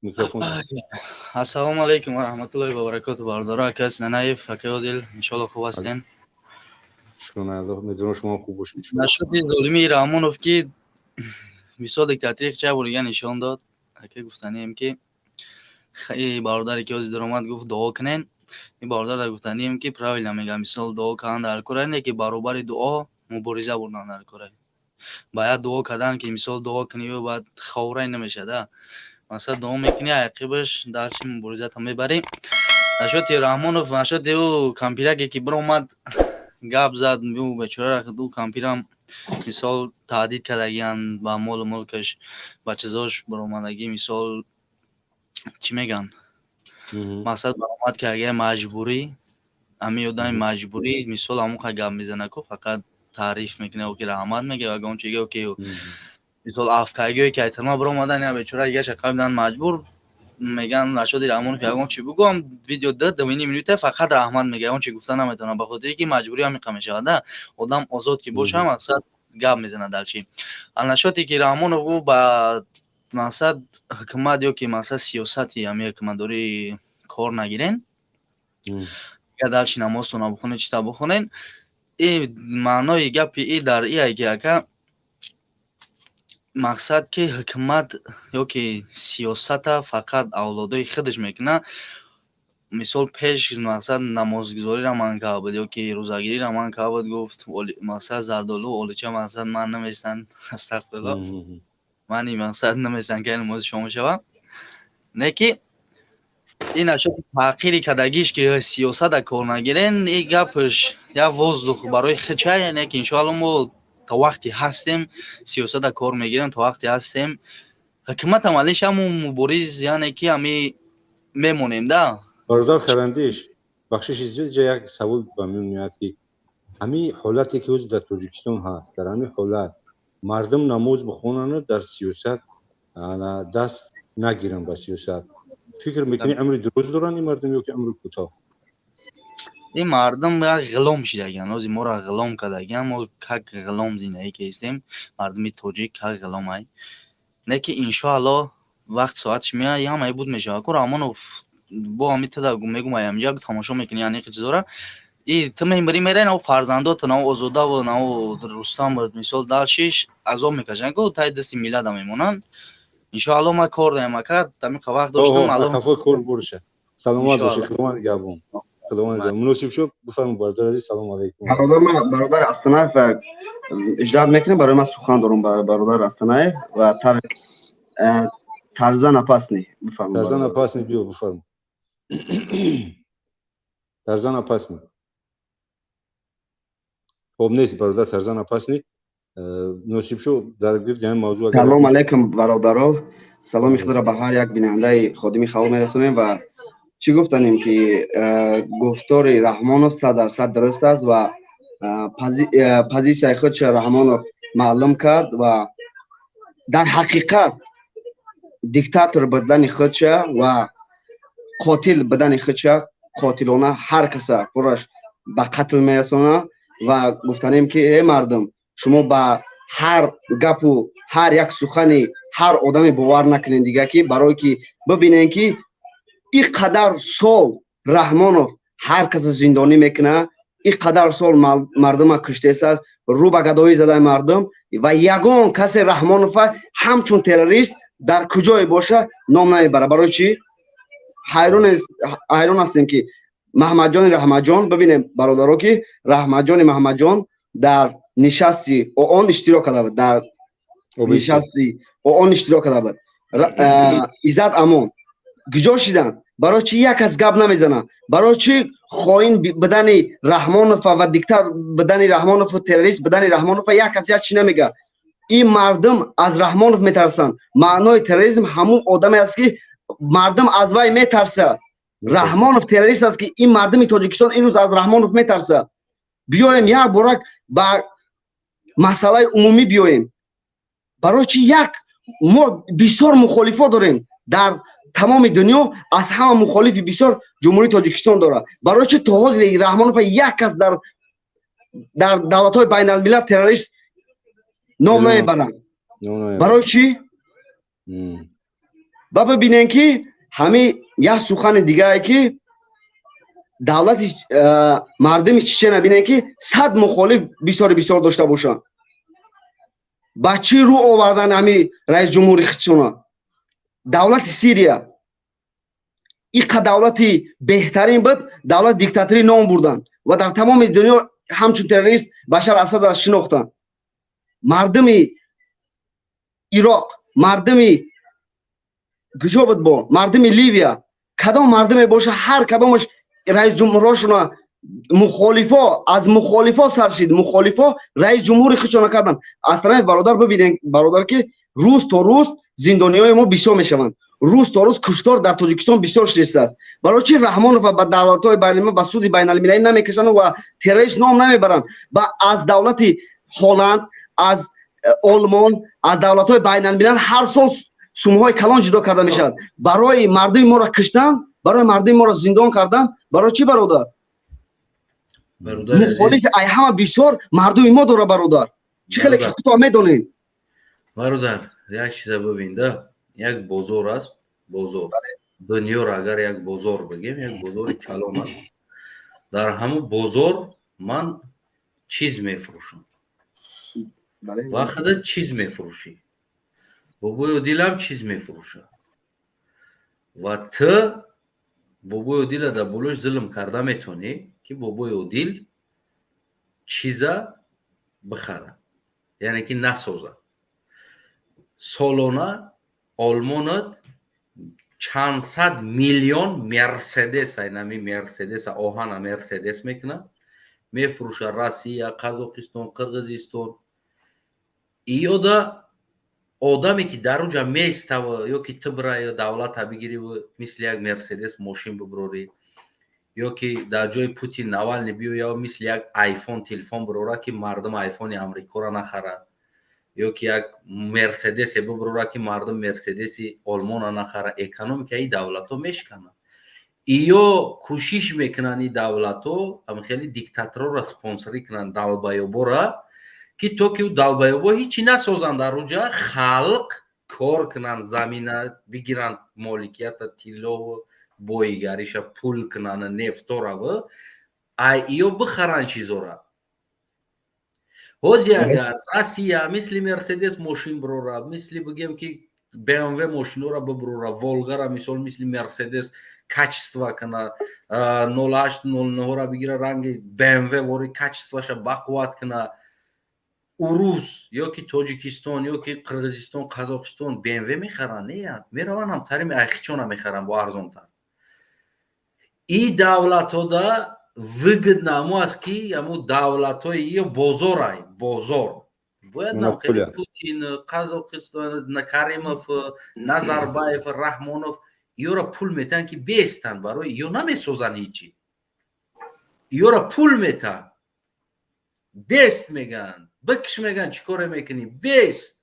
Микрофон. Ассалому алайкум ва раҳматуллоҳи ва баракоту, бародаро, ака Нанаев, ака Одил, иншоалло, хуб ҳастем. Шукрона Аллоҳ, медонам, шумо хуб бошед. Нашуди золимии Раҳмонов, ки мисол диктаторӣ ча борига нишон дод. Ака, гуфтанием, ки бародаре, ки ҳозир даромад, гуфт: «Дуо кунен». Ин бародарро гуфтанием, ки правильно мегӯям. Мисол, дуо кардан дар кора не, ки баробари дуо мубориза бурдан дар кора. Бояд дуо кардан, ки мисол дуо кунӣ, баъд ховрай намешада. Масалан, дуо мекунӣ, ақибаш дарчи муборизата мебарӣ. Нашоти Раҳмонов, нашоти ӯ кампираке, ки биромад, гап зад, ӯ бечора, ӯ кампирам, мисол, таҳдид кардагиянд ба молу мулкаш, ба чизош биромадагӣ. Мисол, чӣ мегӯянд, мақсад баромад, ки агар маҷбурӣ, ҳамин одами маҷбурӣ, мисол, ҳамон гап мезана ку, фақат таъриф мекунад, ки раҳмат мегӯяд, ягон чиге, ки мисол афкагиҳое, ки айталма биромадан, я бечора дигаша қабидан маҷбур мегӯянд. Нашоди Раҳмонов ягон чи бугӯам, видео 2-2.5 минута фақат раҳмат мегӯяд, ягон чи гуфта наметавонад, ба хотире ки маҷбурӣ ҳамиқа мешавад. Да, одам озод ки боша, мақсад гап мезанад. Далчи нашоте, ки Раҳмонов гуфт, ба мақсад ҳукумат ё ки мақсад сиёсати ҳами ҳукуматдорӣ кор нагирен, дальше намозтона бихонед, чита бихонен. И маънои гапи и дар ие, ки, ака, мақсад, ки ҳукумат ё ки сиёсата фақат авлодои худаш мекунад. Мисол, пеш мақсад намозгузориро манъ карда буд ё ки рӯзагириро манъ карда буд, гуфт, мақсад зардолу, олуча, мақсад ман наместанд, астағфирулло, мани мақсад наместанд, ки намози шом шава. Не, ки ин ашёи таъқири кардагиш, ки сиёсата кор нагирен, и гапш як воздух барои хича. Яъне ки, иншоалло, мо то вақте ҳастем, сиёсата кор мегирем, то вақте ҳастем, ҳукуматам алиш, ҳамун мубориз, яъне ки ҳами мемонем да. Бародар Хайрандиш, бахшиши зиёд, ҷа як савол ба миён меояд, ки ҳамин ҳолате, ки ҳозир дар Тоҷикистон ҳаст, дар ҳамин ҳолат мардум намоз бихонану дар сиёсат даст нагиранд ба сиёсат, фикр мекунӣ, умри дуруст доранд ин мардум ё ки умри кӯтоҳ? Ин мардум як ғилом шидагианд. Ҳозир моро ғилом кардагианд, мо как ғилом зиндагӣ кардистем. Мардуми тоҷик как ғиломай. Не, ки иншоалло, вақт соатш меояд, ҳамаи буд мешавад ку. Раҳмонов бо ҳами тада мегум, ҳаминҷа тамошо мекунӣ, яъне чизора и ту мемирӣ, мерай, нав фарзандото, нав Озодаву нав Рустам, мисол, далшиш азоб мекашанд ку, таи дасти миллата мемонанд. Иншоалло, ман кор даям, ака, тамиқа вақт доштам. Кор боша, саломат бошед, Худованд нигаҳбон, Худованд муносиб шуд, бифармоед, бародар азиз, салому алайкум. Бародар, ман бародар Астанаев иждат мекунем, барои ман сухан дорум. Бародар Астанаев ва Тарзан Опасный, бифармоед. Тарзан Опасный, биё, бифармо, Тарзан Опасный. Хоб, нест бародар Тарзан Опасный. Носиб шуд, дар гирди ҳамин мавзӯъ. Салом алайкум, бародаро, саломи худро ба ҳар як бинандаи Ходими Халқ мерасонем. Ва чӣ гуфтанем, ки гуфтори Раҳмонов 100% дуруст аст ва позитсияи худша Раҳмонов маълум кард ва дар ҳақиқат диктатор будани худша ва қотил будани худша, қотилона ҳар каса худаш ба қатл мерасонад. Ва гуфтанем, ки э мардум, шумо ба ҳар гапу ҳар як сухани ҳар одаме бовар накунед дига, ки барое ки бибинем, ки ин қадар сол Раҳмонов ҳар каса зиндонӣ мекунад, ин қадар сол мардума куштесааст, рӯ ба гадоӣ задаи мардум, ва ягон касе Раҳмонова ҳамчун террорист дар куҷое боша, ном намебарад. Барои чӣ? Ҳайрон ҳастем, ки Маҳмадҷони Раҳмаҷон, бибинем, бародаро, ки Раҳмаҷони Маҳмадҷон дар нишасти ООН иштирок карда буд, дар нишасти ООН иштирок карда буд. Иззат Амон куҷо шиданд? Барои чӣ як кас гап намезанад? Барои чӣ хоин будани Раҳмонова ва диктатор будани Раҳмонову террорист будани Раҳмонова як кас як чӣ намегӯяд? Ин мардум аз Раҳмонов метарсанд. Маънои терроризм ҳамун одаме аст, ки мардум аз вай метарсад. Раҳмонов террорист аст, ки ин мардуми Тоҷикистон имрӯз аз Раҳмонов метарсад. Биёем, як борак ба масъалаи умумӣ биёем. Барои чӣ як мо бисёр мухолифо дорем дар тамоми дунё, аз ҳама мухолифи бисёр Ҷумҳурии Тоҷикистон дорад. Барои чӣ то ҳозир Раҳмонова як кас дар давлатҳои байналмилал террорист ном намебаранд? Барои чӣ? Ва бибинем, ки ҳамин як сухани дигае, ки давлати мардуми Чечена, бинем, ки 100 мухолиф бисёри бисёр дошта бошанд, ба чӣ рӯ овардан ҳамин раисҷумҳури худшона? Давлати Сирия иқа давлати беҳтарин буд, давлати диктаторӣ ном бурданд ва дар тамоми дунё ҳамчун террорист Башар Асадро шинохтанд. Мардуми Ироқ, мардуми куҷо буд, бо мардуми Ливия, кадом мардуме боша, ҳар кадомаш раисҷумҳурҳошона мухолифо, аз мухолифо сар шид, мухолифо раисҷумҳури худшона карданд. Аз тарафи бародар, бибинем, бародар, ки рӯз то рӯз зиндониҳои мо бисёр мешаванд, рӯз то рӯз куштор дар Тоҷикистон бисёр шудааст. Барои чи Раҳмонова ба давлатҳои байналмилал, ба суди байналмилалӣ намекашанд ва террорист ном намебаранд? Ба аз давлати Ҳолланд, аз Олмон, аз давлатҳои байналмилал ҳар сол суммаҳои калон ҷудо карда мешавад барои мардуми моро киштан, барои мардуми моро зиндон кардан. Барои чӣ, бародар? Мухолифи ай ҳама бисёр мардуми мо дора, бародар, чӣ хеле ки худто медонед. Бародар, як чиза бибинда: як бозор аст, бозор дунёро агар як бозор бигем, як бозори калон аст. Дар ҳамун бозор ман чиз мефурӯшам ва худат чиз мефурӯшӣ, бобои Одилам чиз мефурӯшад ва ту бобои Одила дар болош зулм карда метавонӣ, ки бобои Одил чиза бихара, яъне ки насоза. Солона Олмонат чанд сад миллион Мерседес, айнами Мерседеса, оҳана Мерседес мекунад, мефурӯша Россия, Қазоқистон, Қирғизистон. Иёда одаме ки дар уҷа местава, ё ки ту бира ё давлата бигириву мисли як Мерседес мошин бибурорӣ, ё ки дар ҷои Путин Навални биёя, мисли як Айфон телефон бирора, ки мардум Айфони Амрикоро нахарад, ё ки як Мерседесе бибурора, ки мардум Мерседеси Олмона нахара, экономикаи давлатҳо мешиканад. Иё кӯшиш мекунанд, и давлатҳо хеле диктаторро спонсорӣ кунанд, долбоёбора, ки то ки ӯ долбоёбо ҳичи насозанд, дар уҷа халқ кор кунанд, замина бигиранд, моликията, тиллову боигариша пул кунанд, нефтораву ай иё бихаранд чизора. Ҳози агар Россия мисли Мерседес мошин бирора, мисли бигем, ки БМВ мошинора бибурора, Волгара мисол мисли Мерседес качество кана, 08 09-ра бигира, ранги БМВ вори качествоша бақувват кана, урус ё ки Тоҷикистон, ё ки Қирғизистон, Қазоқистон БМВ мехаранд? Не, мераванд ҳамтарими айхичона мехаранд бо арзонтар. И давлатҳода выгодно амо аст, ки амо давлатҳои ё бозорай, бозор бояд нам хеле Путин, Қазоқистон, Каримов, Назарбаев, Раҳмонов ёра пул метаҳанд, ки бестанд, барои ё намесозанд ҳичи, ёра пул метаҳанд, бест мегӯянд, бикш мегӯянд, чӣ коре мекунӣ, бест.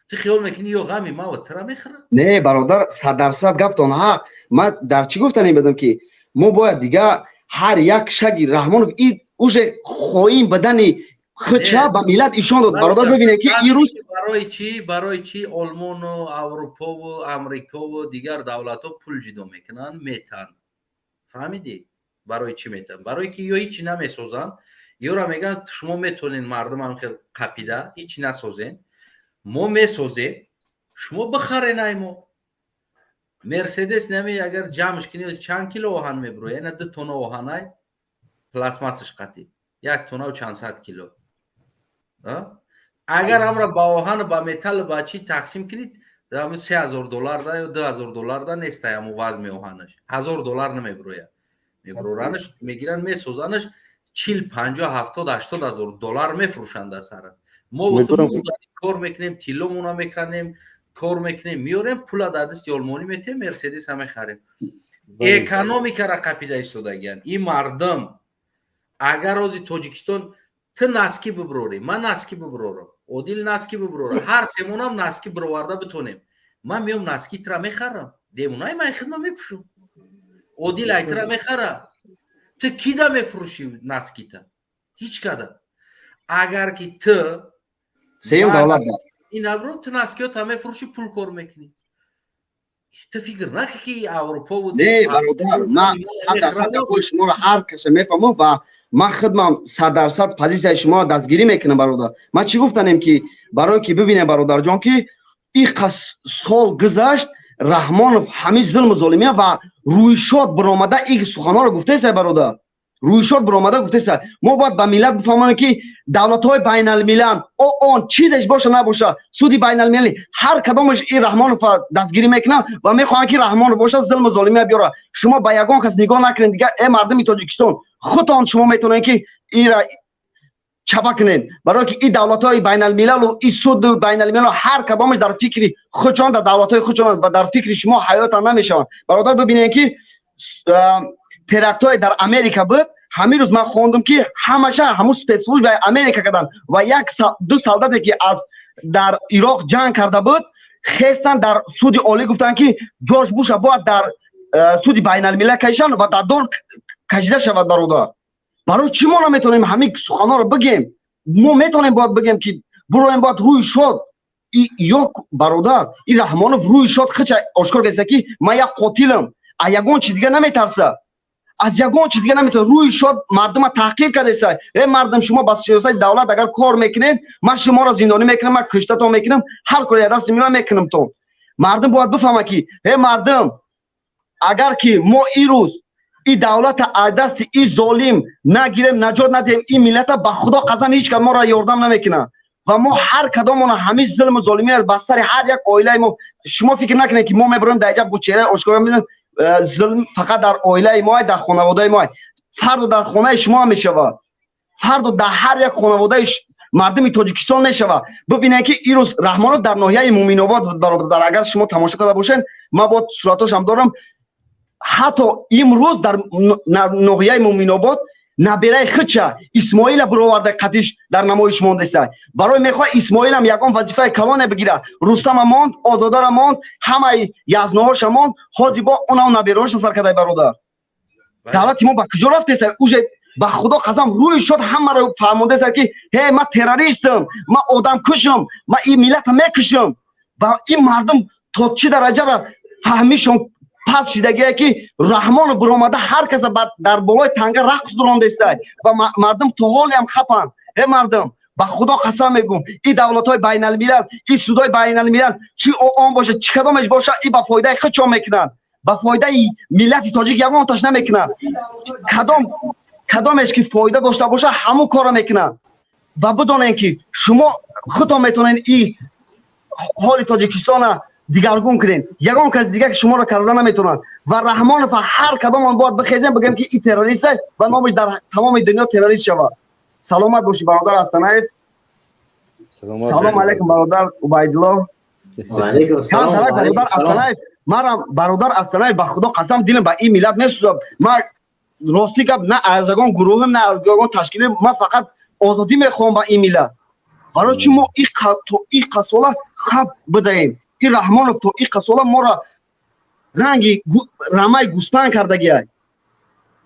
Ту хиёл мекунӣ, ё ғами мава тира мехӯрад? Не, бародар, 100% гаптон ҳақ. Ман дар чӣ гуфтанем будам, ки мо бояд дига ҳар як шаги Раҳмонов и уже хоин бадани хича ба миллат ишон дод, бародар. Бибинед, ки ирӯз Барои чӣ, барои чӣ Олмону Аврупову Амрикову дигар давлатҳо пул ҷудо мекунанд, метаҳанд? Фаҳмидӣ, барои чӣ метаҳанд? Барое ки ё ҳичи намесозанд, ёра мегӯянд: шумо метавонед мардумам хел қапида ҳичи насозен, мо месозем, шумо бихарен ай мо. Мерседес нами агар ҷамъш кунӣ, чанд кило оҳан мебурояд? Яна 2 тонна оҳанай, пластмассаш қатӣ як тоннаву чанд сад кило. Агар ҳамра ба оҳану ба металлу ба чӣ тақсим кунед, 3000 доллар да ё 2000 доллар да нестай. Ҳамо вазми оҳанаш 1000 доллар намебурояд. Мебуроранаш, мегиранд, месозанаш, 40, 50, 70, 80 ҳазор доллар мефурӯшанд дар сара. Мо кор мекунем, тилломона меканем, кор мекунем, меорем, пула дар дасти олмонӣ метиҳем, Мерседеса мехарем. Экономикара қапида истодагиянд ин мардум. Агар рози Тоҷикистон ту носки бибурорӣ, ман носки бибурорам, Одил носки бибурора, ҳар семонам носки бироварда битонем, ман меом, носки тира мехарам, демонаи ман хидма мепӯшум, Одил айтира мехара. Ту кида мефурӯшӣ носкита? Ҳеҷ када. Агар ки ту сеюм давлат ин абро, ту носкиёта мефурӯшӣ, пул кор мекунӣ. Ту фикр накӣ, ки Аврупо буд. Не, бародар, ман 100% гапҳои шуморо ҳар каса мефаҳмам ва ман худмам 100% позитсияи шуморо дастгирӣ мекунам, бародар. Ман чӣ гуфтанем, ки барое ки бибинем, бародарҷон, ки иқа сол гузашт, Раҳмонов ҳамин зулму золимия ва рӯйшод биромада ин суханҳоро гуфтеста, бародар, рӯйшод биромада гуфтеста. Мо бояд ба миллат бифаҳмонем, ки давлатҳои байналмилал, ООН, чизеш боша набоша, суди байналмилалӣ, ҳар кадомаш ин Раҳмонова дастгирӣ мекунанд ва мехоҳанд, ки Раҳмонов боша, зулму золимия биёра. Шумо ба ягон кас нигоҳ накунед дига, э мардуми Тоҷикистон, худтон шумо метавонед, ки инра чапа кунед, барое ки ин давлатҳои байналмилалу ин суду байналмилал ҳар кадомаш дар фикри худшон, дар давлатҳои худшон ва дар фикри шумо ҳаётан намешаванд. Бародар, бибинед, ки терактҳое дар Америка буд, ҳамин рӯз ман хондум, ки ҳамаша ҳамун спецслужбаи Америка карданд ва як ду солдате, ки аз дар Ироқ ҷанг карда буд, хестан дар суди олӣ гуфтанд, ки Ҷорҷ Буша бояд дар суди байналмилал кашанд ва дар дор кашида шавад. Бародар, барои чӣ мо наметавонем ҳамин суханҳоро бигем? Мо метавонем, бояд бигем, ки буроем, бояд рӯи шод ё бародар, ин Раҳмонов рӯи шод хича ошкор кардеста, ки ман як қотилам, а ягон чи дига наметарса, аз ягон чи дига наметарса. Рӯи шод мардума таҳқир кардеста: «Э мардум, шумо ба сиёсати давлат агар кор мекунед, ман шуморо зиндонӣ мекунам, ман киштатон мекунам, ҳар кори дасти ман мекунамтон». Мардум бояд бифаҳмад, ки э мардум, агар ки мо ирӯз и давлата аз дасти и золим нагирем, наҷот надиҳем ин миллата, ба Худо қасам, ҳеҷ кас моро ёрдам намекунад ва мо ҳар кадомона ҳамин зулму золимӣ ба сари ҳар як оилаи мо. Шумо фикр накунед, ки мо мебарем дар ҷа бо чеҳраи ошкора. Зулм фақат дар оилаи мо, дар хонаводаи мо, фардо дар хонаи шумо ҳам мешавад, фардо дар ҳар як хонаводаи мардуми Тоҷикистон мешавад. Бибинед, ки ирӯз Раҳмонов дар ноҳияи Муминобод, бародар, агар шумо тамошо карда бошед, ман бо суратошам дорам, ҳатто имрӯз дар ноҳияи Муминобод набераи хича Исмоила бироварда, қатиш дар намоиш мондаиста, барои мехоҳад Исмоилам ягон вазифаи калоне бигира. Рустама монд, Озодара монд, ҳамаи язноҳоша монд, ҳози бо унам набераҳоша сар кардай. Бародар, давлати мо ба куҷо рафтеста уже? Ба Худо қасам, рӯи шод ҳамаро фармондаеста, ки ҳе, ман террористам, ман одамкушам, ман ин миллата мекушам. Ва ин мардум то чӣ дараҷара фаҳмишон пас шидагие, ки Раҳмонов биромада ҳар каса дар болои танга рақс дурондаиста ва мардум то ҳолиам хапанд. Э мардум, ба Худо қасам мегӯм, ин давлатҳои байналмилал, ин судҳои байналмилал, чӣ ООН боша, чӣ кадомеш боша, и ба фоидаи худшон мекунанд, ба фоидаи миллати тоҷик ягонташ намекунанд. Кадом кадомеш ки фоида дошта боша, ҳамун корро мекунанд. Ва бидонед, ки шумо худтон метавонед и ҳоли Тоҷикистона дигаргун кунед, ягон кас дига шуморо карда наметавонад. Ва Раҳмонов ҳар кадомон бояд бихезем, бигӯем, ки и террорист ва номаш дар тамоми дунё террорист шавад. Саломат бошӣ, бародар Астанаев. Салом алейкум, бародар Убайдулло. Бародар Астанаев, марам, бародар Астанаев, ба Худо қасам, дилам ба ин миллат месӯзад. Ман, рости гап, на аз ягон гурӯҳам, на аз ягон ташкиле, ман фақат озодӣ мехоҳам ба ин миллат. Барои чӣ мо то иқа сола хаб бидаем? Ин Раҳмонов то иқа сола моро ранги рамаи гӯспанд кардагиай.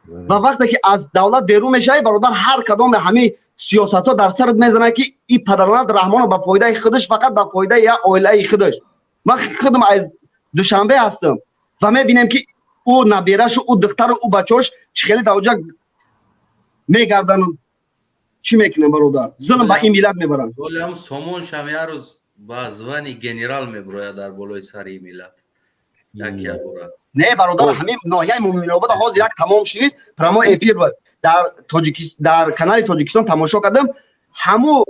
Ва вақте ки аз давлат берун мешавӣ, бародар, ҳар кадоме ҳамин сиёсатҳо дар сарат мезанад, ки и падаронат Раҳмонов ба фоидаи худаш, фақат ба фоидаи як оилаи худаш. Ман худам аз Душанбе ҳастам ва мебинем, ки ӯ наберашу, ӯ духтару, ӯ бачаҳош чӣ хеле дар оҷа мегардану чӣ мекунем, бародар, зулм ба ин миллат мебаранд. Сомон шам як рӯз ба звани генерал мебурояд дар болои сари миллат якябора. Не, бародар, ҳамин ноҳияи Муминобода ҳозир як тамом шид, прямой эфир буд дар канали Тоҷикистон, тамошо кардам. Ҳаму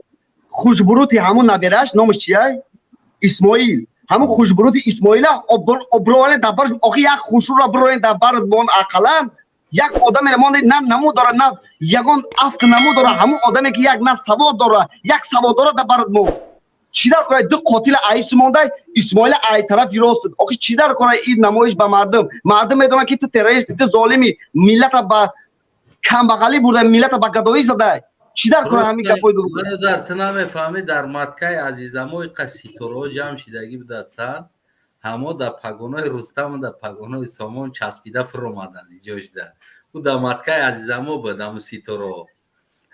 хушбурути ҳаму набераш, номаш чия, Исмоил, ҳаму хушбурути Исмоила оброване дар барш. Охи, як хушрура бироен дар барат бон, ақаллан як одамеро монде, на наму дора, на ягон афт наму дора. Ҳамун одаме, ки як на савод дора, як савод дора, дар барат мо чӣ дар кора? Ду қотила айси мондай, Исмоила ай тарафи рост. Охи, чӣ дар кора ин намоиш ба мардум? Мардум медонад, ки ту террористи, ту золими, миллата ба камбағалӣ бурда, миллата ба гадоӣ задай. Чӣ дар кора ҳамин гапҳои дурӯғ? Бародар, ту намефаҳмӣ, дар маткаи азизамо иқа ситораҳо ҷамъ шидагӣ будастанд, ҳамо дар пагонои Рустаму дар пагонои Сомон часпида фуромаданд иҷошда. Ӯ дар маткаи азизамо буд, ҳамун ситораҳо.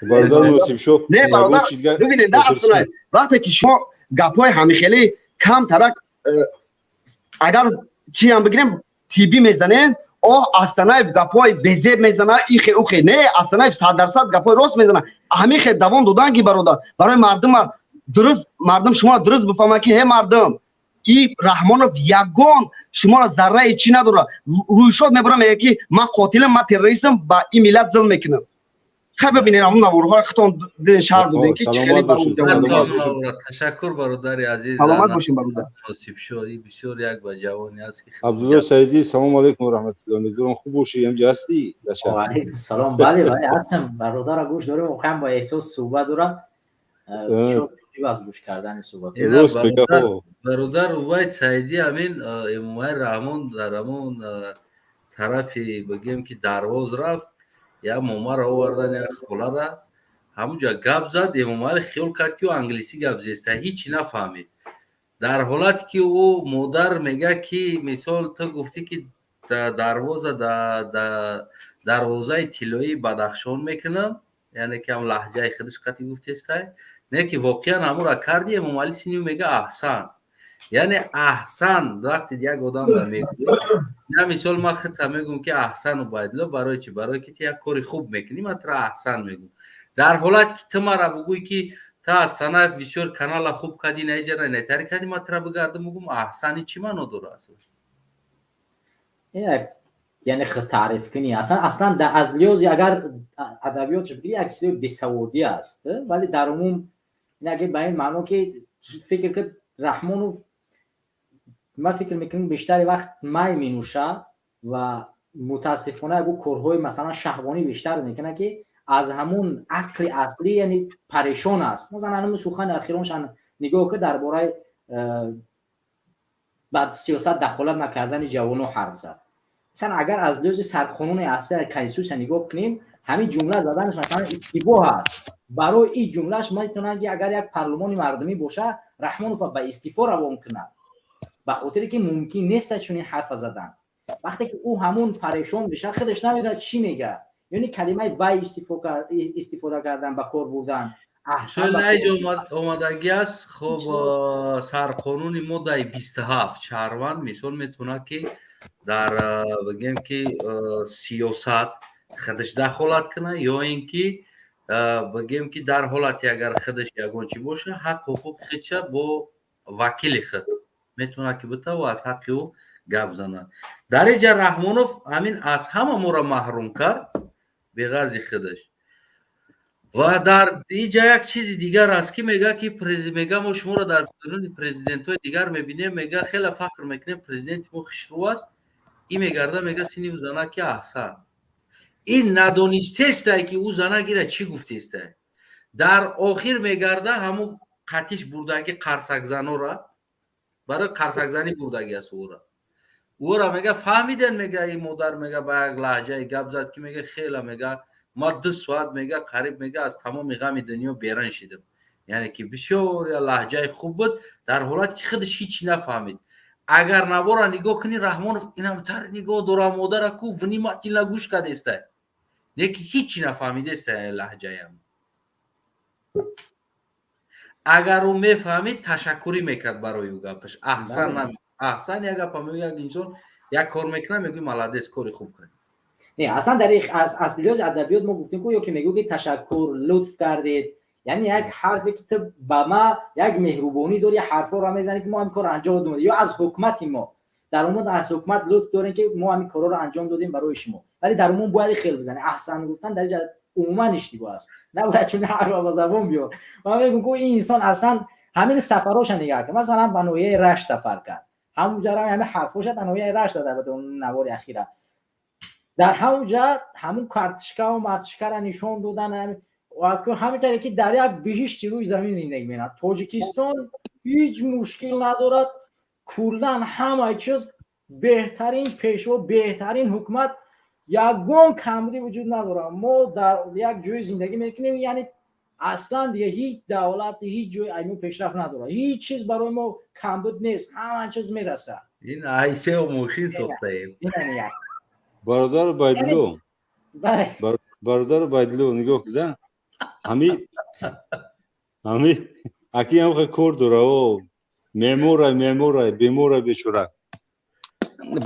Бародар Мусибшо. Не, бародар, бибинед, вақте ки шумо гапҳои ҳамихелӣ камтарак агар Чиам бигирем, тибӣ мезанем. О, Астанаев гапҳои безеб мезана, ихе ухе. Не, Астанаев 100% гапҳои рост мезана. Ҳамин хел давом додан ки, бародар, барои мардума дуруст, мардум шуморо дуруст бифаҳмад, ки ҳе, мардум, и Раҳмонов ягон шуморо зарраи чӣ надорад. Рӯйшод мебарам, мега, ки ман қотилам, ман террористам, ба ин миллат зулм мекунам. Хай, бибинед, ҳамун наворҳои худтон диден, шаҳр додем, ки чӣ хеле. Ташаккур, бародари азиз. Саломат бошем, бародар. Насиб шуд. Бисёр як ба ҷавоне аст ки Абдулло Саидӣ, салому алайкум ва раҳматулло. Умедворам, хуб бошӣ. Ҳамҷа ҳастӣ? Алайкум салом. Бале, бале, ҳастам. Бародарро гӯш дорем, воқеан бо эҳсос суҳбат дорам. Аз гӯш кардани суҳбат. Бародар Убайд Саидӣ, ҳамин Эмомалӣ Раҳмон дар ҳамон тарафи, бигем, ки Дарвоз рафт, як момаро овардан, як холара. Ҳамунҷа гап зад. Эмомалӣ хиёл кард, ки ӯ англисӣ гап зеста, ҳичи нафаҳмид. Дар ҳолате ки ӯ модар мега, ки мисол, ту гуфтӣ, ки дарвоза, дарвозаи тиллоии Бадахшон мекунам, яъне ки ҳам лаҳҷаи худаш қатӣ гуфтестай, не ки воқеан ҳамура карди. Эмомалӣ синю мега: «Аҳсан». Яъне аҳсан вақте як одамра мегӯяд, на мисол, ман худта мегӯм, ки аҳсан, Убайдулло. Барои чӣ? Барое ки ту як кори хуб мекунӣ, ман тура аҳсан мегӯм. Дар ҳолате ки ту мара бугӯй, ки ту аз Санаев бисёр канала хуб кардӣ, наиҷара найтари кардӣ, ман тура бигардам, бугӯм аҳсани, чӣ маъно дорад асл? Яъне худ таъриф кунӣ, аслан аз лиҳози агар адабиётш бигирӣ, як чизи бесаводӣ аст, вале дар умум ин ба ин маъно, ки фикр кунад Раҳмонов, ман фикр мекунам, бештари вақт май менӯшад ва мутаассифона ягон корҳои, масалан, шаҳвонӣ бештар мекунад, ки аз ҳамун ақли аслӣ, яъне, парешон аст. Масалан, ҳамун сухани ахироншан нигоҳ кун, дар бораи ба сиёсат дахолат накардани ҷавоно ҳарф зад. Масалан, агар аз лиҳози сарқонуни асли, конститутсия нигоҳ кунем, ҳамин ҷумла заданаш, масалан, иштибоҳ аст. Барои ин ҷумлааш метавонанд, ки агар як парлумони мардумӣ боша, Раҳмонова ба истифо равон кунад, ба хотире ки мумкин нест чунин ҳарфа задан. Вақте ки ӯ ҳамун парешон мешавад, худаш намедонад, чӣ мегӯяд. Яъне калимаи вай истифода кардан, ба кор бурдан. Омадагӣ аст. Хоб, сарқонуни моддаи 27: шаҳрванд, мисол, метавонад, ки дар, бигем, ки сиёсат худаш дахолат кунад, ё ин ки, бигем, ки дар ҳолате агар худаш ягон чӣ боша, ҳақ ҳуқуқи худша бо вакили худ метавонад, ки битаву аз ҳаққи ӯ гап занад. Дар инҷа Раҳмонов ҳамин аз ҳама моро маҳрум кард, беғарзи худаш. Ва дар инҷа як чизи дигар аст, ки мега, ки мега, мо шуморо дар дуруни президентҳои дигар мебинем, мега, хеле фахр мекунем, президенти мо хушрӯ аст. И мегарда, мега сини ӯ зана, ки аҳсан. Ин надонистестай, ки ӯ зана гира чӣ гуфтестай. Дар охир мегарда, ҳамун қатиш бурдаги қарсакзанора, барои қарсакзанӣ бурдаги аст ӯра. Ӯра мега: «Фаҳмиден?» Мега, ин модар, мега, ба як лаҳҷае гап зад, ки мега, хела, мега, ма 2 соат, мега, қариб, мега, аз тамоми ғами дунё беран шидам. Яъне ки бисёр лаҳҷаи хуб буд, дар ҳолате ки худаш ҳичи нафаҳмид. Агар навора нигоҳ кунӣ, Раҳмонов инамтар нигоҳ дора модара ку, внимательно гӯш кардестай, не ки ҳичи нафаҳмидестай лаҳҷаям. Агар ӯ мефаҳмид, ташаккурӣ мекард барои ӯ гапаш. Аҳсан, аҳсан як гапа мегӯ, як инсон як кор мекунад, мегӯй: «Молодец, кори хуб кардӣ». Не, аслан дар аз лиҳози адабиёт мо гуфтем ку, ё ки мегӯ, ки ташаккур, лутф кардед, яъне як ҳарфе, ки ту ба ма як меҳрубонӣ дори, ҳарфҳоро мезанӣ, ки мо ҳамин корро анҷом додем, ё аз ҳукумати мо, дар умум аз ҳукумат лутф дорем, ки мо ҳамин корҳоро анҷом додем барои шумо. Вале дар умум бояд хел бизанӣ. Аҳсан гуфтан дар инҷа умуман иштибоҳ аст, набояд чун ҳарф ба забон биёр. Ман мегӯм, ку ин инсон аслан ҳамин сафароша нигаҳ кун. Масалан, ба ноҳияи Рашт сафар кард, ҳамунҷа ҳамин ҳарфҳоша дар ноҳияи Рашт зада буд. Навори ахира дар ҳамунҷа ҳамун картишкаву мартишкара нишон додан, ҳамин ки дар як биҳишти рӯи замин зиндагӣ менад, Тоҷикистон ҳеҷ мушкил надорад, куллан ҳамаи чиз беҳтарин, пешво, беҳтарин ҳукумат, ягон камбудӣ вуҷуд надорад, мо дар як ҷои зиндагӣ мекунем, яъне аслан дига ҳеҷ давлат, ҳеҷ ҷои ай мо пешрафт надорад, ҳеҷ чиз барои мо камбуд нест, ҳама чиз мерасад. Ин айсео мошин сохтаем. Бародар Байдило, бародар Байдило, нигоҳ куда, ҳами аки ҳам кор дора, о меъмора, меъмора, бемора, бечора.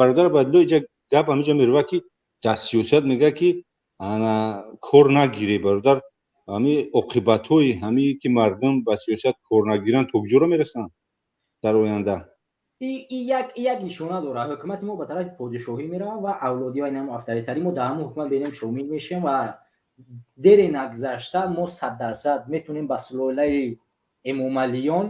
Бародар Убайдулло, иҷа гап ҳамиҷа мерава, ки дар сиёсат мега, ки ана кор нагирӣ, бародар. Ҳами оқибатҳои ҳами ки мардум ба сиёсат кор нагиранд, то куҷоро мерасанд дар оянда? Як нишона дорад: ҳукумати мо ба тарафи подишоҳӣ меравад ва авлодӣ ва инам авторитарӣ. Мо дар ҳамон ҳукумат берем, шомил мешавем ва дере нагзашта мо 100% метавонем ба сулолаи Эмомалиён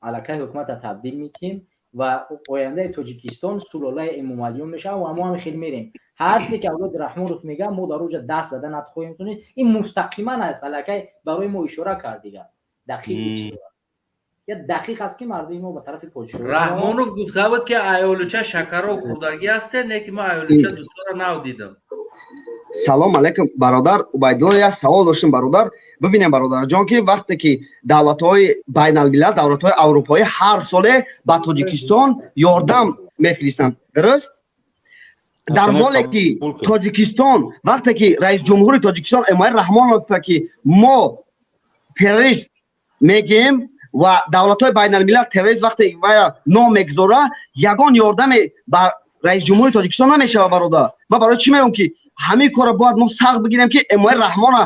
аллакай ҳукуматро табдил медиҳем ва ояндаи Тоҷикистон сулолаи Эмомалиён мешавад ва мо ҳам хел мерем. Ҳарче ки авлоди Раҳмонов мегӯяд, мо дар оҷа даст зада надхоҳем тунед. Ин мустақиман аст, аллакай барои мо ишора кард. Дигар дақиқ чӣ дорад? Я дақиқ аст, ки мардуми мо ба тарафи подшоҳӣ. Раҳмонов гуфта буд, ки аёлуча шакароб хӯрдагӣ ҳасте, не ки ман аёлуча дутора нав дидам. Салом алейкум, бародар Убайдулло. Як савол доштем, бародар. Бибинем, бародарҷон, ки вақте ки давлатҳои байналмилал, давлатҳои аврупоӣ ҳар соле ба Тоҷикистон ёрдам мефиристанд, дуруст? Дар ҳоле ки Тоҷикистон, вақте ки раисҷумҳури Тоҷикистон Эмомалӣ Раҳмонов гуфта, ки мо террорист мегӯем ва давлатҳои байналмилал террорист вақте вайра ном мегузора, ягон ёрдаме ба раисҷумҳури Тоҷикистон намешавад. Бародар, ман барои чӣ мегӯям, ки ҳамин корро бояд мо сахт бигирем, ки Эмомалӣ Раҳмона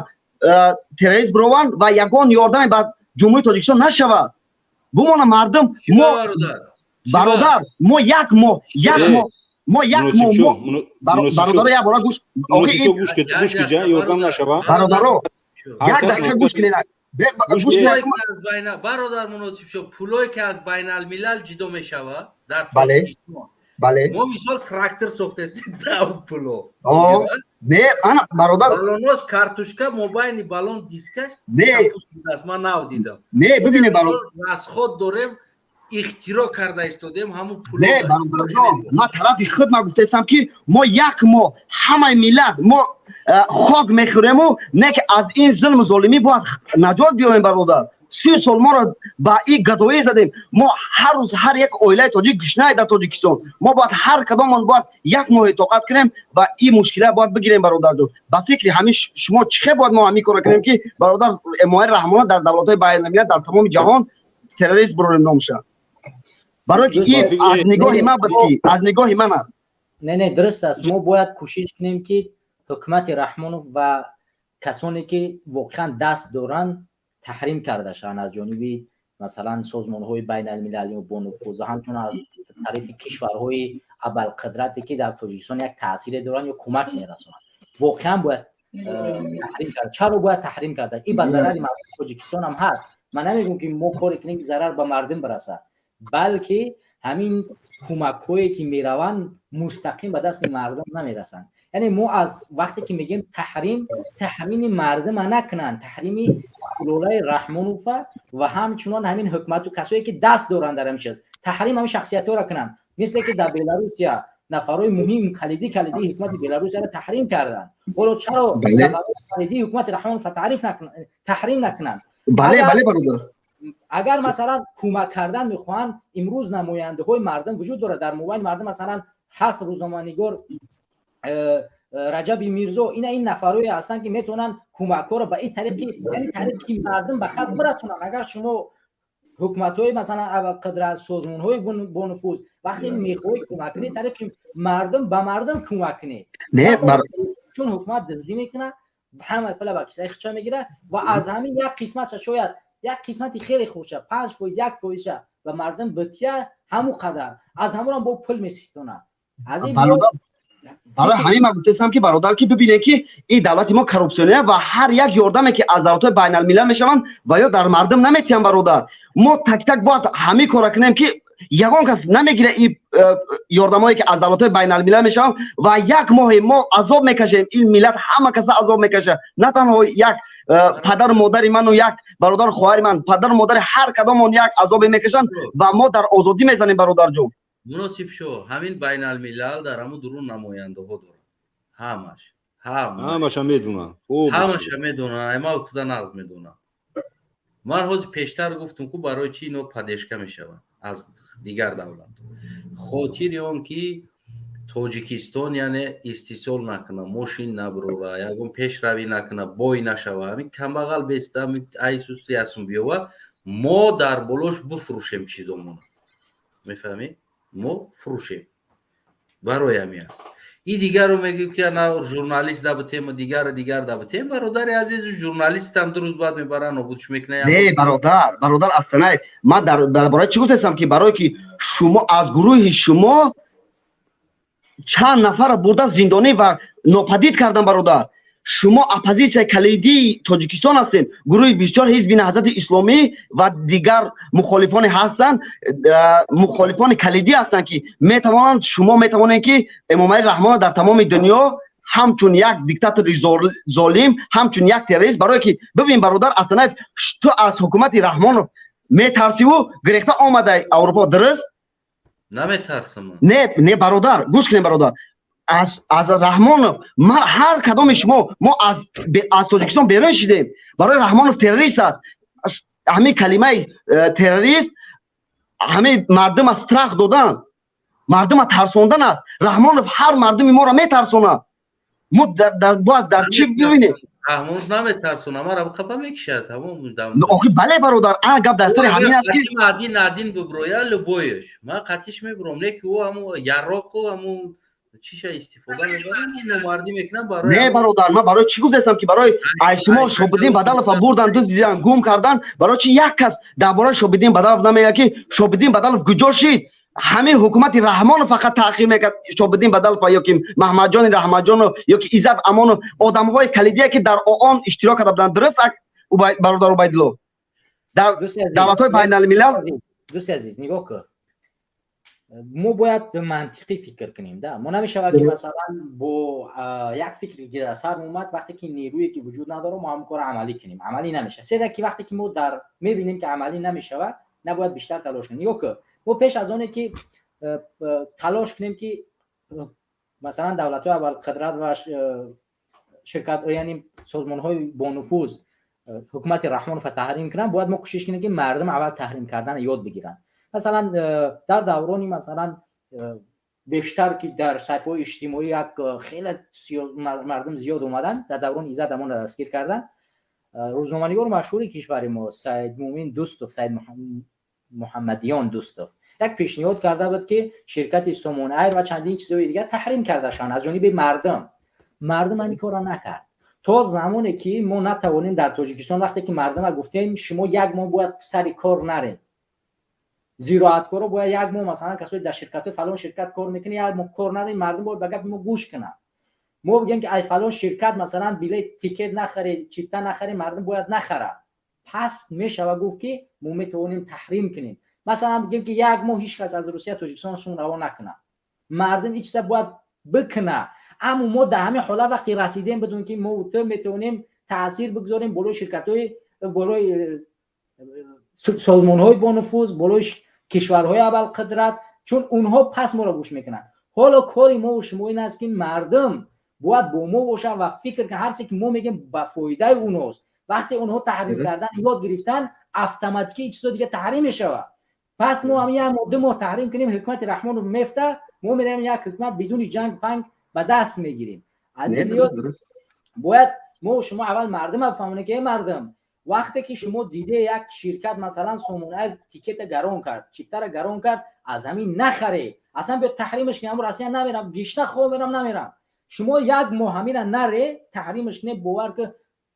террорист бированд ва ягон ёрдаме ба Ҷумҳурии Тоҷикистон нашавад, бумона мардум. Мо, бародар, мо як моҳ, як моҳ, мо як моҳ, бародаро, як бора гӯш. Бародаро, як дақиқа гӯш кунед. Бародар Муносибшо, пулое ки аз байналмилал ҷидо мешавад дар Тоҷикистон, бале. Мо мисол трактор сохтесем дав пуло. Не, ана, бародар. Балонос картушка мобайни балон дискаш. Не. Ман нав дидам. Не, бибине, бародар. Расход дорем, ихтироъ карда истодем ҳамун пул. Не, бародарҷон, ман тарафи худ ма гуфтаистам, ки мо як моҳ ҳамаи миллат мо хок мехӯрему, не ки аз ин зулму золимӣ бояд наҷот биёем. Бародар, 30 сол моро ба ин гадоӣ задем. Мо ҳар рӯз, ҳар як оилаи тоҷик гушнае дар Тоҷикистон. Мо бояд ҳар кадомон бояд як моҳе тоқат кунем ва ин мушкила бояд бигирем. Бародарҷон, ба фикри ҳамин шумо чӣ хел бояд мо ҳамин корро кунем, ки бародар Эмомалӣ Раҳмона дар давлатҳои байналмилал, дар тамоми ҷаҳон террорист бирорем номша? Барои ки ин аз нигоҳи ман буд, ки аз нигоҳи ман аст. Не, дуруст аст. Мо бояд кӯшиш кунем, ки ҳукумати Раҳмонов ва касоне ки воқеан даст доранд, таҳрим карда шаванд аз ҷониби, масалан, созмонҳои байналмилалӣ бонуфуз ва ҳамчунон аз тарафи кишварҳои абарқудрате, ки дар Тоҷикистон як таъсире доранд ё кӯмак мерасонанд. Воқеан бояд таҳрим кард. Чаро бояд таҳрим карда? Ин ба зарари мардуми Тоҷикистон ҳам ҳаст. Ман намегӯм, ки мо коре кунем, ки зарар ба мардум бирасад, балки ҳамин кӯмакҳое ки мераванд, мустақим ба дасти мардум намерасанд. Яъне мо аз вақте ки мегӯем таҳрим, таҳрими мардума накунанд, таҳрими сулолаи Раҳмонова ва ҳамчунон ҳамин ҳукумату касое ки даст доранд дар ҳамин чиз, таҳрим ҳамин шахсиятҳоро кунанд, мисле ки дар Беларусия нафарҳои муҳим, калидии ҳукумати Беларусияро таҳрим карданд. Ҳоло чаро нафарҳои калидии ҳукумати Раҳмонова таъриф таҳрим накунанд? Бале, бале, бародар. Агар, масалан, кӯмак кардан мехоҳанд, имрӯз намояндаҳои мардум вуҷуд дорад. Дар мобайни мардум, масалан, ҳаст рӯзноманигор Раҷаби Мирзо. Ина ин нафарое ҳастанд, ки метавонанд кӯмакҳоро ба ин тариқи, яъне тариқи мардум ба халқ бирасонанд. Агар шумо ҳукуматҳои, масалан, абарқудрат, созмонҳои бонуфуз, вақте мехоҳӣ кӯмак кунӣ, тариқи мардум ба мардум кӯмак кунӣ, чун ҳукумат дуздӣ мекунад, ҳама пула ба кисаи худша мегирад ва аз ҳамин як қисматша, шояд як қисмати хеле хурдша, 5%, 1 фоизша ба мардум бития, ҳамун қадар аз ҳамонам бо пул меситонад. Аз ин Барои ҳамин ман гуфтаистам, ки бародар, ки бибинед, ки ин давлати мо коррупсионер ва ҳар як ёрдаме ки аз давлатҳои байналмилал мешаванд ва ё дар мардум наметиҳанд. Бародар, мо так так бояд ҳамин корро кунем, ки ягон кас намегира ин ёрдамҳое ки аз давлатҳои байналмилал мешаванд ва як моҳе мо азоб мекашем. Ин миллат ҳама каса азоб мекашад, на танҳо як падару модари ману як бародару хоҳари ман, падару модари ҳар кадомон як азобе мекашанд ва мо дар озодӣ мезанем, бародарҷон. Муносиб шо, ҳамин байналмилал дар ҳамун дурун намояндаҳо дорад, ҳамаш. Ҳамаша медонам. Ҳамаша медонам, ама туда нағз медонам. Ман ҳозир пештар гуфтам, ку барои чӣ ино поддержка мешаванд аз дигар давлат: хотири он ки Тоҷикистон, яъне, истисол накуна, мошин набурора, ягон пешравӣ накуна, бой нашава, ҳамин камбағал беста айсус ясум биёва, мо дар болош буфурӯшем чизомона, мефаҳмӣ? Мо фурӯшем. Барои ҳамин аст. И дигарро мегӯ, ки ана журналист дабутем, дигару дигар дабутем. Бародари азизу, журналистам 2 рӯз баъд мебаранд, нобудш мекунанд. Не, бародар Астанаев, ман дар бораи чӣ гуфтастам, ки барое ки шумо аз гурӯҳи шумо чанд нафарро бурда зиндонӣ ва нопадид кардан. Бародар, шумо оппозитсияи калидии Тоҷикистон ҳастед. Гурӯҳи бисёр, Ҳизби Наҳзати Исломӣ ва дигар мухолифоне ҳастанд, мухолифони калидӣ ҳастанд, ки метавонанд, шумо метавонед, ки Эмомалӣ Раҳмонро дар тамоми дунё ҳамчун як диктатори золим, ҳамчун як террорист. Барое ки бибин, бародар Астанаев, ту аз ҳукумати Раҳмонов метарсиву гирехта омадай Аврупо, дуруст? Наметарсам. Не, не, бародар, гӯш кунем, бародар. Аз Раҳмонов ма ҳар кадоми шумо, мо аз Тоҷикистон берун шидем. Барои Раҳмонов террорист аст. Ҳамин калимаи террорист ҳамин мардума страх додан, мардума тарсондан аст. Раҳмонов ҳар мардуми моро метарсонад. Мо бояд дар чӣ бибинем? Раҳмонов наметарсона, мара қапа мекишад. Охи, бале, бародар, ана гап дар сари ҳамин аст ки Один один биброя, любой ш ман қатиш мебурам, не ки ӯ ҳаму яроқу ҳаму чиша истифода мебарам, номардӣ мекунам барои. Не, бародар, ман барои чӣ гуфтастам, ки барои ай шумо Шобиддин Бадалова бурдан, дуздидан, гум кардан. Барои чи як кас дар бораи Шобиддин Бадалов намегӯяд, ки Шобиддин Бадалов куҷо шид? Ҳамин ҳукумати Раҳмонов фақат таъқиб мекард Шобиддин Бадалов ё ки Маҳмадҷони Раҳматҷонов ё ки Иззат Амонов, одамҳои калидие, ки дар ООН иштирок карда буданд. Дуруст, бародар Убайдулло, дар давлатҳои байналмилал. Дӯсти азиз, нигоҳ кун, мо бояд мантиқӣ фикр кунем да. Мо намешавад, ки масалан бо як фикре ки дар сар омад, вақте ки нерӯе ки вуҷуд надорад, мо ҳамон кора амалӣ кунем. Амалӣ намешавад. Седа ки вақте ки мо дар мебинем, ки амалӣ намешавад, набояд бештар талош кунем. Нигоҳ кун, мо пеш аз оне ки талош кунем, ки масалан давлатҳои абарқудрат ва ширкат, яъне созмонҳои бонуфуз, ҳукумати Раҳмонова таҳрим кунанд, бояд мо кӯшиш кунем, ки мардум аввал таҳрим карданро ёд бигиранд. Масалан, дар даврони масалан бештар, ки дар саҳифаҳои иҷтимоӣ як хеле мардум зиёд омаданд, дар даврони Иззат Амонро дастгир кардан, рӯзноманигори машҳури кишвари мо Саидмумин Дӯстов, Саид Муҳаммадиён Дӯстов як пешниҳод карда буд, ки ширкати Сомон Айр ва чандин чизҳои дигар таҳрим карда шаванд аз ҷониби мардум. Мардум ҳамин корро накард. То замоне ки мо натавонем дар Тоҷикистон, вақте ки мардума гуфтем, шумо як моҳ бояд сари кор наред, зироаткоро бояд як моҳ, масалан, касои дар ширкатҳои фалон ширкат кор мекунед, як моҳ кор наред, мардум бояд ба гапи мо гӯш кунад. Мо бигем, ки ай фалон ширкат, масалан, билет, тикет нахаред, чипта нахаред, мардум бояд нахарад. Пас мешава гуфт, ки мо метавонем таҳрим кунем. Масалан, бигем, ки як моҳ ҳеҷ кас аз Русия Тоҷикистон сум раво накунад. Мардум ин чиза бояд бикунад. Аммо мо дар ҳамин ҳолат вақте расидем, бидун ки мо ту метавонем таъсир бигзорем болои ширкатҳои, болои созмонҳои бонуфуз, болои кишварҳои абарқудрат, чун онҳо пас моро гӯш мекунанд. Ҳоло кори мо шумо ин аст, ки мардум бояд бо мо бошанд ва фикр кунанд, ҳар чизе ки мо мегем, ба фоидаи онҳост. Вақте онҳо таҳрим кардан ёд гирифтан, автоматикӣ чизо дига таҳрим мешавад. Пас мо ҳам як моҳ, 2 моҳ таҳрим кунем, ҳукумати Раҳмонов мефта, мо меравем, як ҳукумат бидуни ҷанг панг ба даст мегирем. Аз ин лиҳоз бояд мо шумо аввал мардума бифаҳмонем, ки э мардум, вақте ки шумо диде, як ширкат, масалан Сомонаи, тикета гарон кард, чиптара гарон кард, аз ҳамин нахаре, аслан биё таҳримаш кунем. Россия намерам, гишта хоб мерам, намерам. Шумо як моҳ ҳамина наре, таҳримаш кунед, бовар ки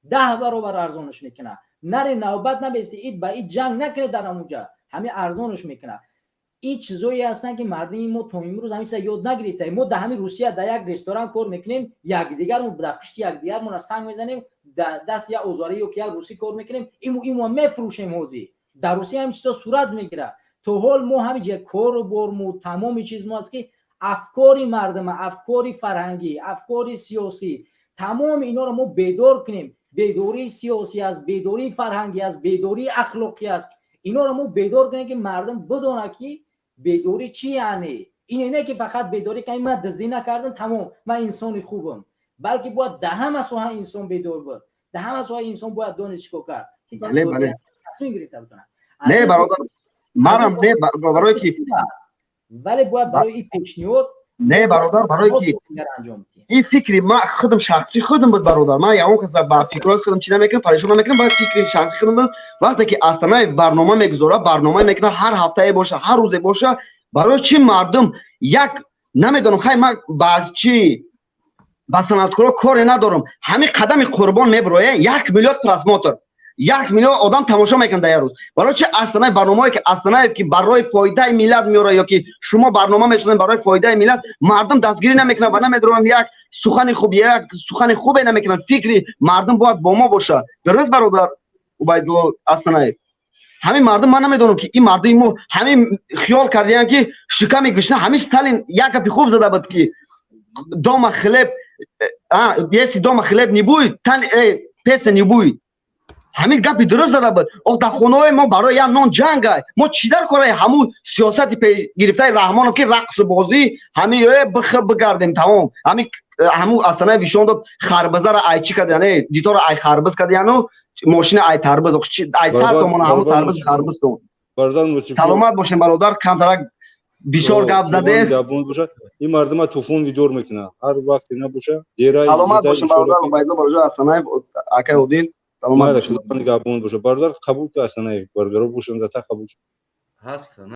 10 баробар арзонаш мекунад. Наре, навбат набести, ид ба ид ҷанг накунед, дар ҳамунҷа ҳамин арзонаш мекунад. Ин чизое ҳастанд, ки мардуми мо то имрӯз ҳамин чиза ёд нагирифта. Мо дар ҳамин Русия дар як ресторан кор мекунем, якдигармо дар пушти якдигармона санг мезанем, даст як озорӣ ё ки як русӣ кор мекунем, иму имо мефурӯшем. Ҳозир дар Русия ҳамин чизо сурат мегирад. То ҳол мо ҳамин ҷа кору борму тамоми чиз мо аст, ки афкори мардума, афкори фарҳангӣ, афкори сиёсӣ, тамоми инҳоро мо бедор кунем. Бедории сиёсӣ аст, бедории фарҳангӣ аст, бедории ахлоқӣ аст. Инҳоро мо бедор кунем, ки мардум бидонад, ки бедорӣ чӣ. Яъне ин не ки фақат бедорӣ ки ман дуздӣ накардам, тамом, ман инсони хубам, балки бояд дар ҳама соҳа инсон бедор буд. Дар ҳама соҳа инсон бояд донист чикор кард, ки тасмим гирифта битонад. Не, бародар, манам не, барое ки Вале бояд барои ин пешниҳод Не, бародар, барое ки ин фикри ма худам, шахси худам буд, бародар. Ман ягон кас ба фикрҳои худам чи намекунам, парешон намекунам, бояд фикри шахси худам буд. Вақте ки Астанаев барнома мегузорад, барнома мекунад, ҳар ҳафтае боша, ҳар рӯзе боша, барои чӣ мардум як Намедонам, хай, ман ба чи ба санъаткоро коре надорам. Ҳамин қадами Қурбон меброя, 1 миллион просмотр, 1 миллион одам тамошо мекунад дар як рӯз. Барои чи Астанаев барномаое ки Астанаев ки барои фоидаи миллат меорад ё ки шумо барнома месозед барои фоидаи миллат, мардум дастгирӣ намекунад ва намедонам, як сухани хуб, як сухани хубе намекунад? Фикри мардум бояд бо мо бошад. Дуруст, бародар Убайдулло Астанаев? Ҳамин мардум, ман намедонам, ки ин мардуми мо ҳамин хиёл кардиянд, ки шиками гушна. Ҳамин Сталин як гапи хуб зада буд, ки дома хлеб, если дома хлеб не будет, песня не будет. Ҳамин гапи дуруст зада буд. Ох, дар хонаҳои мо барои як нон ҷангай. Мо чӣ дар кораи ҳамун сиёсати гирифтаи Раҳмонов, ки рақсу бозӣ, ҳамин бих бигардем, тамом. Ҳамин ҳамун Астанаев нишон дод, харбизара ай чӣ кардиян, дитора ай харбиз кардияну мошина ай тарбиз, ай сар томона ҳамун тарбиз, харбиз. Саломат бошем, бародар, камтарак бисёр гап задем. Ин мардума туфон видор мекунад, ҳар вақте набоша дера. Саломат бошем, бародар Убайдулло Бароҷон Астанаев, акай Одил, саломат. Нигаҳбон боша, бародар. Қабул ка, Астанаев, бародаро бошанд, зата қабул. Ҳаст.